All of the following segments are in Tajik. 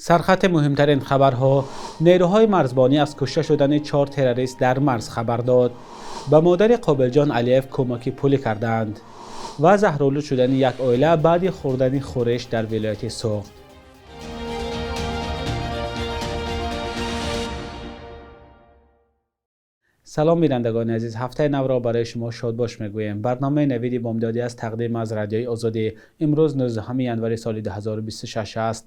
Сархати муҳимтарин хабарҳо: нерӯҳои марзбонӣ аз кушта шудани 4 террорист дар марз хабар дод. Ба модари Қобилҷон Алиев кӯмаки пулӣ кардаанд ва заҳролуд шудани як оила баъди хӯрдани хӯриш дар вилояти Суғд. Салом бинандагони азиз, ҳафтаи навро барои шумо шодбош мегӯем. Барномаи Навиди Бомдодӣ аст, тақдим аз Радиои Озодӣ. Имрӯз 19 январи соли 2026 аст.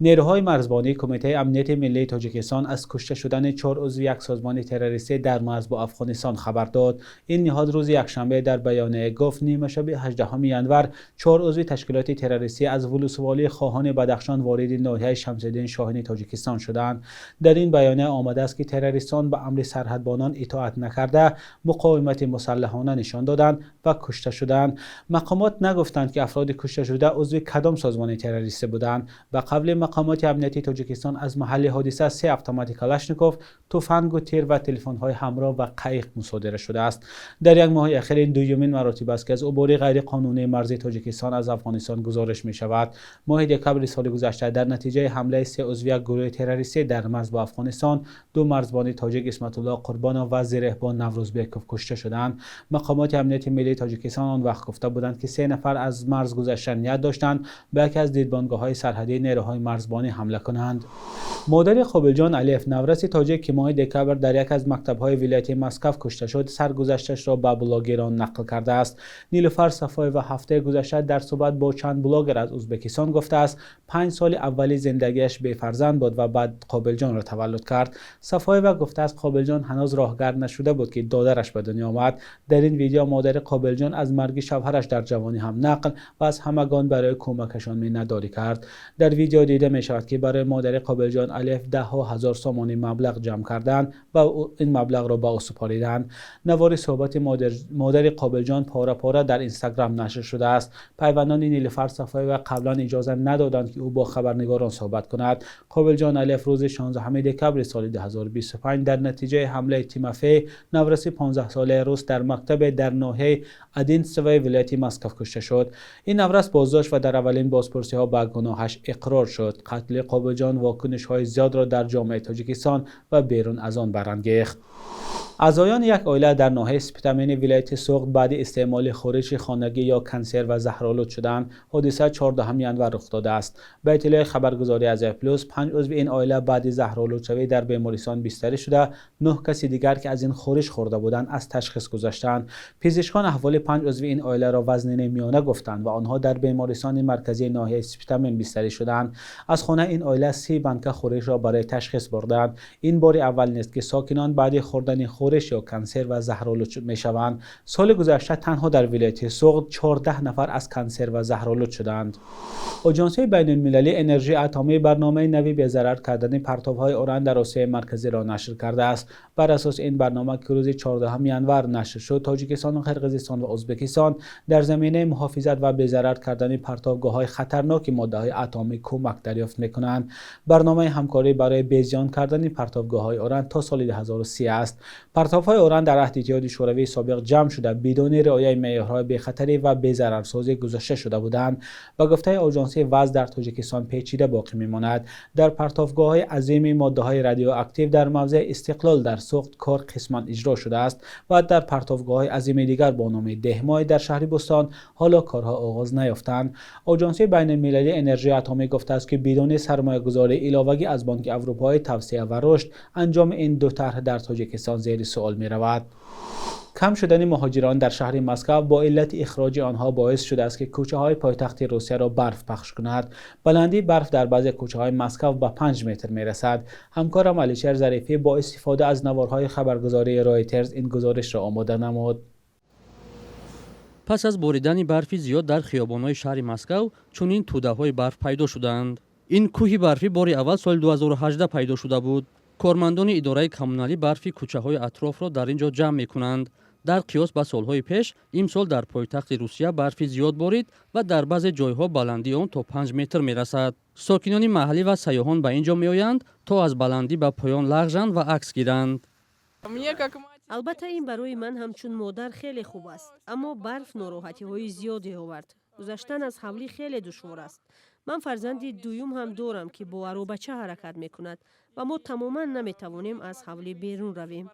Нерӯҳои марзбонии Кумитаи амнияти миллии Тоҷикистон аз кушта шудани 4 узви як созмони террористӣ дар марз бо Афғонистон хабар дод. Ин ниҳод рӯзи якшанбе дар баёнияе гуфт нимашаби 18 январ 4 узви ташкилоти террористӣ аз вулусволии Хоҳони Бадахшон вориди ноҳияи Шамсиддин Шоҳини Тоҷикистон шуданд. Дар ин баёния омадааст, ки террористон ба амри сарҳадбонон итоат накарда, муқовимати мусаллаҳона нишон доданд ва кушта шуданд. Мақомот нагуфтанд, ки афроди кушташуда узви кадом созмони террористӣ буданд. Ба қавли мақомоти амниятии Тоҷикистон аз маҳалли ҳодиса 3 автомати Калашников, туфангу тир ва телефонҳои ҳамроҳ ва қаиқ мусодира шудааст. Дар як моҳи охир ин дуюмин маротиба аст, ки аз убури ғайриқонунии марзи Тоҷикистон аз Афғонистон гузориш мешавад. Моҳи декабри соли гузашта дар натиҷаи ҳамлаи 3 узви як гурӯҳи террористӣ дар марз бо Афғонистон 2 марзбони тоҷик Исматулло Қурбонов ва Зиреҳбон Наврӯзбеков кушта шуданд. Мақомоти амнияти миллии Тоҷикистон он вақт гуфта буданд, ки 3 нафар аз марз гузаштан ният доштанд ба яке аз дидбонгоҳҳои сарҳадии нерӯҳои марзбонӣ ҳамла кунанд. Модари Қобилҷон Алиев, навраси тоҷик, ки моҳи декабр дар яке аз мактабҳои вилояти Москав кушта шуд, саргузашташро ба блогерон нақл кардааст. Нилуфар Сафоева ҳафтаи гузашта дар суҳбат бо чанд блогер аз Ӯзбекистон гуфтааст, 5 соли аввали зиндагиаш бефарзанд буд ва баъд Қобилҷонро таваллуд кард. Сафоева гуфтааст, Қобилҷон ҳанӯз роҳгард нашуда буд, ки додараш ба дунё омад. Дар ин видео модари Қобилҷон аз марги шавҳараш дар ҷавонӣ ҳам нақл ва аз ҳамагон барои кӯмакашон миннатдорӣ кард. Дар видео дида мешавад, ки барои модари Қобилҷон Алиев даҳҳо ҳазор сомонӣ маблағ ҷамъ карданд ва ин маблағро ба ӯ супориданд. Навори суҳбати модари Қобилҷон пора-пора дар Инстаграм нашр шудааст. Пайвандони Нилуфар Сафоева қаблан иҷоза надоданд, ки ӯ бо хабарнигорон суҳбат кунад. Қобилҷон Алиев рӯзи 16 декабри соли 2025 дар натиҷаи ҳамлаи Тимофей, навраси 15-солаи рус, дар мактабе дар ноҳияи Одинцевои вилояти Москав кушта шуд. Ин наврас боздошт ва дар аввалин бозпурсиҳо ба гуноҳаш иқрор шуд. Қатли Қобилҷон вокунишҳои зиёдро дар ҷомеаи Тоҷикистон ва берун аз он барангехт. Аъзоёни як оила дар ноҳияи Спитамени вилояти Суғд баъди истеъмоли хӯриши хонагӣ ё консерва заҳролуд шуданд. Ҳодиса 14 январ рух додааст. Ба иттилои хабаргузории Азия Плюс, 5 узви ин оила баъди заҳролудшавӣ дар бемористон бистарӣ шуда, 9 каси дигар, ки аз ин хӯриш хӯрда буданд, аз ташхис гузаштанд. Пизишкон аҳволи 5 узви ин оиларо вазнини миёна гуфтанд ва онҳо дар бемористони марказии ноҳияи Спитамен бистарӣ шуданд. Аз хонаи ин оила 30 банка хӯришро барои ташхис бурданд. Ин бори аввал нест, ки сокинон баъди хӯрдани хӯриш ё консерва заҳролуд мешаванд. Соли гузашта танҳо дар вилояти Суғд 14 нафар аз консерва заҳролуд шуданд. Оҷонсии байналмилалии энержии атомӣ барномаи нави безарар кардани партовҳои уран дар Осиёи Марказиро нашр кардааст. Бар асоси ин барнома, ки рӯзи 14 январ нашр шуд, Тоҷикистон, Қирғизистон ва Ӯзбекистон дар заминаи муҳофизат ва безарар кардани партовгоҳҳои хатарноки моддаҳои атомӣ кӯмак дарёфт мекунанд. Барномаи ҳамкорӣ барои безиён кардани партовгоҳҳои уран то соли 2030 аст. Партовҳои уран дар аҳди Иттиҳоди Шӯравии собиқ ҷамъ шуда, бидуни риояи меъёрҳои бехатарӣ ва безарарсозӣ гузошта шуда буданд. Ба гуфтаи оҷонсӣ, вазъ дар Тоҷикистон печида боқӣ мемонад. Дар партовгоҳҳои азими моддаҳои радиоактив дар мавзеи Истиқлол дар Суғд кор қисман иҷро шудааст ва дар партовгоҳҳои азими дигар бо номи Деҳмой дар шаҳри Бӯстон ҳоло корҳо оғоз наёфтанд. Оҷонсии байналмилалии энержии атомӣ гуфтааст, ки бидуни сармоягузории иловагӣ аз Бонки Аврупои тавсеа ва рушд анҷоми ин ду тарҳ дар Тоҷикистон зери суол меравад. Кам шудани муҳоҷирон дар шаҳри Москав бо иллати ихроҷи онҳо боис шудааст, ки кӯчаҳои пойтахти Русияро барф пахш кунад. Баландии барф дар баъзе кӯчаҳои Москав ба 5 метр мерасад. Ҳамкорам Алишер Зарифӣ бо истифода аз наворҳои хабаргузории Ройтерз ин гузоришро омода намуд. Пас аз боридани барфи зиёд дар хиёбонҳои шаҳри Москав чунин тӯдаҳои барф пайдо шуданд. Ин кӯҳи барфӣ бори аввал соли 2018 пайдо шуда буд. Кормандони идораи коммуналӣ барфи кӯчаҳои атрофро дар ин ҷо ҷамъ мекунанд. Дар қиёс ба солҳои пеш, имсол дар пойтахти Русия барфи зиёд борид ва дар баъзе ҷойҳо баландии он то 5 метр мерасад. Сокинони маҳаллӣ ва сайёҳон ба ин ҷо меоянд, то аз баландӣ ба поён лағжанд ва акс гиранд. Албатта, ин барои ман ҳамчун модар хеле хуб аст, аммо барф нороҳатиҳои зиёде овард. Гузаштан аз ҳавлӣ хеле душвор аст. Ман фарзанди дуюм ҳам дорам, ки бо аробача ҳаракат мекунад, ва мо тамоман наметавонем аз ҳавлӣ берун равем.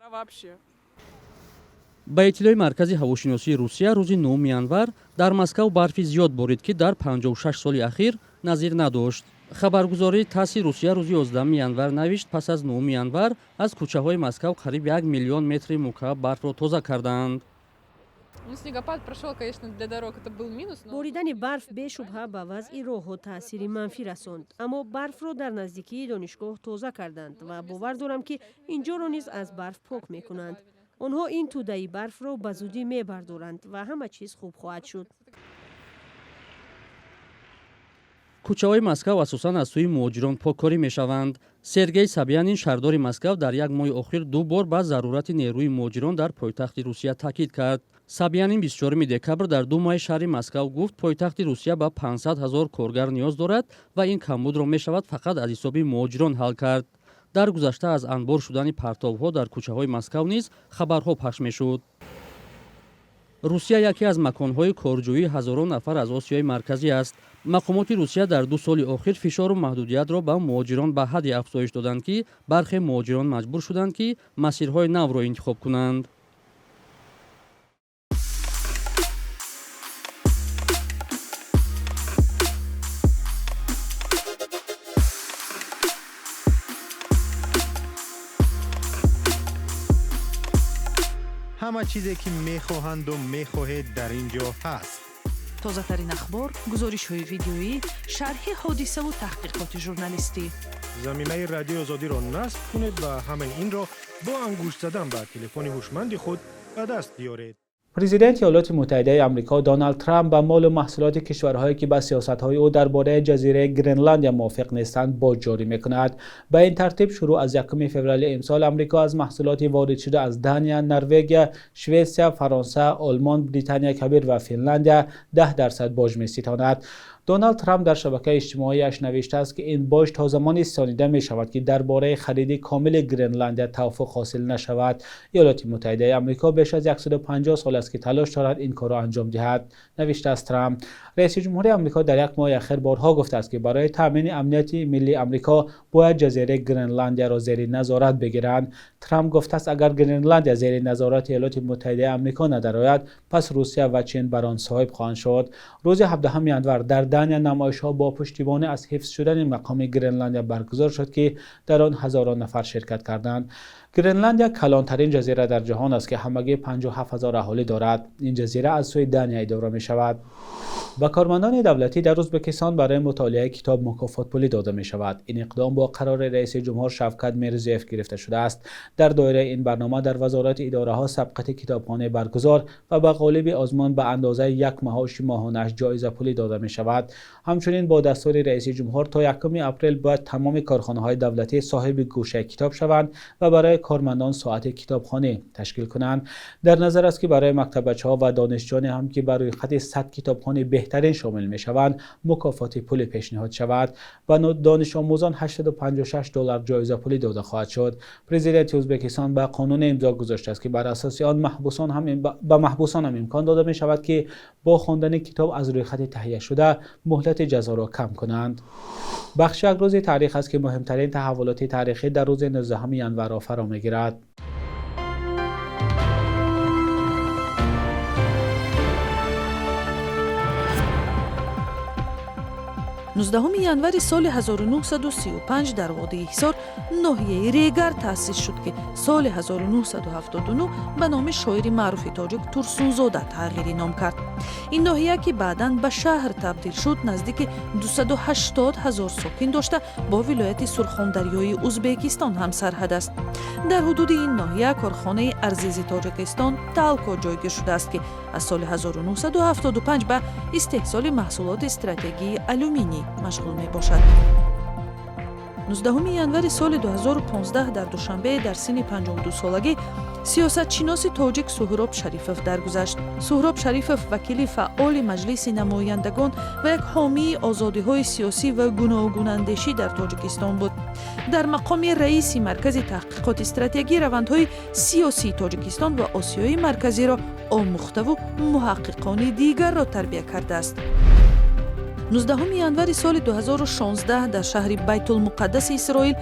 Ба иттилои Маркази ҳавошиносии Русия, рӯзи 9 январ дар Москав барфи зиёд борид, ки дар 56 соли ахир назир надошт. Хабаргузории ТАССи Русия рӯзи 11 январ навишт, пас аз 9 январ аз кӯчаҳои Москав қариб 1 миллион метри мукааб барфро тоза кардаанд. Ну, снегопад прошел, конечно, для дорог это был минус. Но Боридани барф бешубҳа ба вазъи роҳҳо таъсири манфӣ расонд, аммо барфро дар наздикии донишгоҳ тоза карданд ва бовар дорам, ки инҷоро низ аз барф пок мекунанд. Онҳо ин тӯдаи барфро ба зудӣ мебардоранд ва ҳама чиз хуб хоҳад шуд. Кӯчаҳои Москав асосан аз сӯи муҳоҷирон поккорӣ мешаванд. Сергей Собянин, шаҳрдори Москав, дар як моҳи охир ду бор ба зарурати нерӯи муҳоҷирон дар пойтахти Русия таъкид кард. Собянин 24 декабр дар Думаи шаҳри Москав гуфт, пойтахти Русия ба 500 ҳазор коргар ниёз дорад ва ин камбудро мешавад фақат аз ҳисоби муҳоҷирон ҳал кард. Дар гузашта аз анбор шудани партовҳо дар кӯчаҳои Москав низ хабарҳо пахш мешуд. Русия яке аз маконҳои корҷӯии ҳазорон нафар аз Осиёи Марказӣ аст. Мақомоти Русия дар 2 соли охир фишору маҳдудиятро ба муҳоҷирон ба ҳадде афзоиш доданд, ки бархе муҳоҷирон маҷбур шуданд, ки масирҳои навро интихоб кунанд. Ҳама чизе, ки мехоҳанду мехоҳед, дар ин ҷо ҳаст. Тозатарин ахбор, гузоришҳои видеоӣ, шарҳи ҳодисаву таҳқиқоти журналистӣ. Замимаи Радиои Озодиро насб кунед ва ҳамаи инро бо ангушт задан ба телефони ҳушманди худ ба даст биёред. Президенти Иёлоти Муттаҳидаи Амрико Доналд Трамп ба молу маҳсулоти кишварҳое, ки ба сиёсатҳои ӯ дар бораи ҷазираи Гренландия мувофиқ нестанд, боҷ ҷорӣ мекунад. Ба ин тартиб, шурӯъ аз 1 феврали имсол Амрико аз маҳсулоти воридшуда аз Дания, Норвегия, Шветсия, Фаронса, Олмон, Британияи Кабир ва Финландия 10% боҷ меситонад. Доналд Трамп дар шабакаи иҷтимоияш навиштааст, ки ин боҷ то замоне ситонида мешавад, ки дар бораи хариди комили Гренландия тавофуқ ҳосил нашавад. Иёлоти Муттаҳидаи Амрико беш аз 150 сол аст, ки талош дорад ин корро анҷом диҳад, навиштааст Трамп. Раиси ҷумҳури Амрико дар як моҳи ахир борҳо гуфтааст, ки барои таъмини амнияти миллии Амрико бояд ҷазираи Гренландияро зери назорат бигиранд. Трамп гуфтааст, агар Гренландия зери назорати Иёлоти Муттаҳидаи Амрико надарояд, пас Русия ва Чин бар он соҳиб хоҳанд шуд. Рӯзи 17 январ дар Дания намоишҳо бо пуштибонӣ аз ҳифз шудани мақоми Гренландия баргузор шуд, ки дар он ҳазорон нафар ширкат карданд. Гренландия калонтарин ҷазира дар ҷаҳон аст, ки ҳамагӣ 57 ҳазор аҳолӣ дорад. Ин ҷазира аз сӯи Дания идора мешавад. Ба кормандони давлатӣ дар Ӯзбекистон барои мутолиаи китоб мукофотпулӣ дода мешавад. Ин иқдом бо қарори раиси ҷумҳур Шавкат Мирзиёев гирифта шудааст. Дар доираи ин барнома дар вазорату идораҳо сабқати китобхонӣ баргузор ва ба ғолиби озмун ба андозаи як маоши моҳонааш ҷоизапулӣ дода мешавад. Ҳамчунин бо дастури раиси ҷумҳур то 1 апрел бояд тамоми корхонаҳои давлатӣ соҳиби гӯшаи китоб шаванд ва барои кормандон соати китобхонӣ ташкил кунанд. Дар назар аст, ки барои мактаббачаҳо ва донишҷӯёне ҳам, ки ба рӯйхати 100 китобхони беҳтарин шомил мешаванд, мукофоти пулӣ пешниҳод шавад. Ба донишомӯзон 856 доллар ҷоизапулӣ дода хоҳад шуд. Президенти Ӯзбекистон ба қонуне имзо гузоштааст, ки бар асоси он ба маҳбусон ҳам имкон дода мешавад, ки бо хондани китоб аз рӯйхати таҳияшуда муҳлати ҷазоро кам кунанд. Бахши «Як рӯзи таърих» аст, ки муҳимтарин таҳаввулоти таърихӣ дар рӯзи 19 январро фаро мегирад. 19 январи соли 1935 дар водии Ҳисор ноҳияи Регар таъсис шуд, ки соли 1979 ба номи шоири маъруфи тоҷик Турсунзода тағйири ном кард. Ин ноҳия, ки баъдан ба шаҳр табдил шуд, наздики 280 ҳазор сокин дошта, бо вилояти Сурхондарёи Узбекистон ҳамсарҳад аст. Дар ҳудуди ин ноҳия корхонаи арзизи Тоҷикистон Талко ҷойгир шудааст, ки аз соли 1975 ба истеҳсоли маҳсулоти стратегии алюминий машғул мебошад. 19 январи соли 2015 дар Душанбе дар синни 52 солагӣ сиёсатшиноси тоҷик Суҳроб Шарифов даргузашт. Суҳроб Шарифов вакили фаъоли Маҷлиси намояндагон ва як ҳомии озодиҳои сиёсӣ ва гуногунандешӣ дар Тоҷикистон буд. Дар мақоми раиси Маркази таҳқиқоти стратегӣ равандҳои сиёсии Тоҷикистон ва Осиёи Марказиро омӯхтаву муҳаққиқони дигарро тарбия кардааст. 19 январи соли 2016 дар шаҳри Байтулмуқаддаси Исроил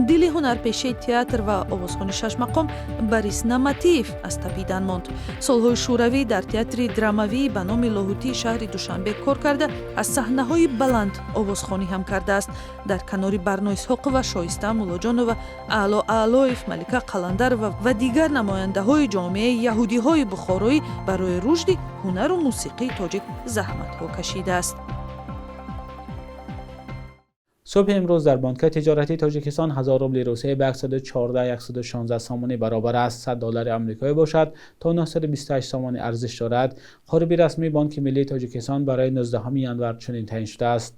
дили ҳунарпешаи театр ва овозхони шашмақом Борис Наматиев аз тапидан монд. Солҳои шӯравӣ дар театри драмавӣ ба номи Лоҳутии шаҳри Душанбе кор карда, аз саҳнаҳои баланд овозхонӣ ҳам кардааст. Дар канори Барно Исҳоқова, Шоиста Муллоҷонова, Аъло Аълоев, Малика Қаландарова ва дигар намояндаҳои ҷомеаи яҳудиҳои бухороӣ барои рушди ҳунару мусиқии тоҷик заҳматҳо кашидааст. Субҳи имрӯз дар Бонки тиҷоратии Тоҷикистон 1000 рубли Русия ба 114-116 сомонӣ баробар аст. 100 доллари амрикоӣ бошад то 928 сомонӣ арзиш дорад. Қурби расмии Бонки миллии Тоҷикистон барои 19 январ чунин таъин шудааст.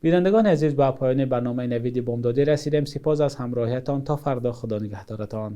Бинандагони азиз, ба поёни барномаи Навиди Бомдодӣ расидем. Сипос аз ҳамроҳиятон. То фардо, Худо нигаҳдоратон.